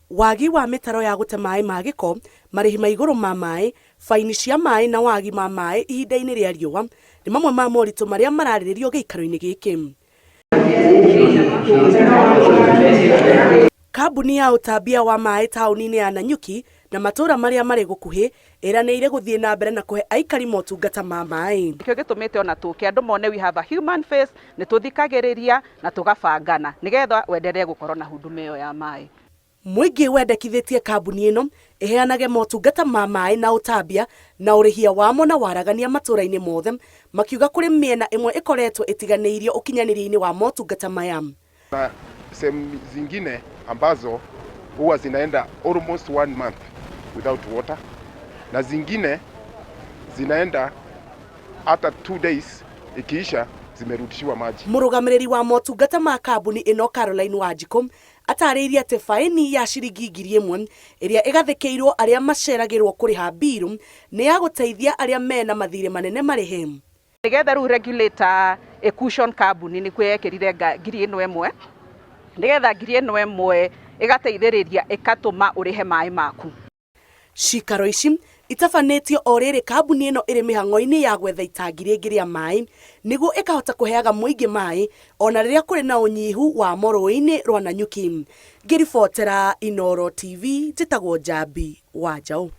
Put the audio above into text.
Wagi wa mĩtaro ya gũte maĩ ma gĩko, marĩhi ma igũrũ ma maĩ, baini cia maĩ na wagi ma maĩ ihinda-inĩ rĩa riũa nĩ mamwe ma moritũ marĩa mararĩrĩrio gĩikaro-inĩ gĩkĩ. Kambuni ya ũtambia wa maĩ taũni-inĩ ya Nanyuki na matũũra marĩa marĩ gũkuhĩ ĩranĩire gũthiĩ na mbere na kũhe aikari motungata ma maĩ. Nĩkĩo gĩtũmĩte ona tũke andũ mone we have a human face, nĩ tũthikagĩrĩria na tũgabangana nĩgetha wenderee gũkorwo na huduma ĩyo ya maĩ. Mũingĩ wendekithĩtie kambuni ĩno ĩheanage motungata ma maĩ na ũtambia na ũrĩhia wamo na waragania matũũra-inĩ mothe, makiuga kũrĩ mĩena ĩmwe ĩkoretwo ĩtiganĩirio ũkinyanĩria-inĩ wa motungata maya. Na sehemu zingine ambazo huwa zinaenda almost one month without water na zingine zinaenda hata 2 days, ikiisha zimerudishiwa maji. Mũrũgamĩrĩri wa motungata ma kambuni ĩno Caroline Wanjikũ atarĩirie atĩ baĩni ya ciringi 1,000 ĩrĩa ĩgathĩkĩirwo arĩa maceragĩrwo kũrĩha mbiru nĩ ya gũteithia arĩa mena mathirĩ manene marĩhe. Nĩgetha rĩu regulator ĩcushion kambuni nĩkuo yekĩrire 1,000, nĩgetha 1,000 ĩgateithĩrĩria ĩkatũma ũrĩhe maĩ maku. Cikaro ici itabanĩtio o rĩrĩ kambuni ĩno ĩrĩ mĩhang'o-inĩ ya gwetha itangi rĩngĩ rĩa maĩ nĩguo ĩkahota kũheaga mũingĩ maĩ ona rĩrĩa kũrĩ na ũnyihu wamo rũĩ-inĩ rwa Nanyuki. Ngĩribotera Inooro TV, njĩtagwo Njambi wa Njaũ.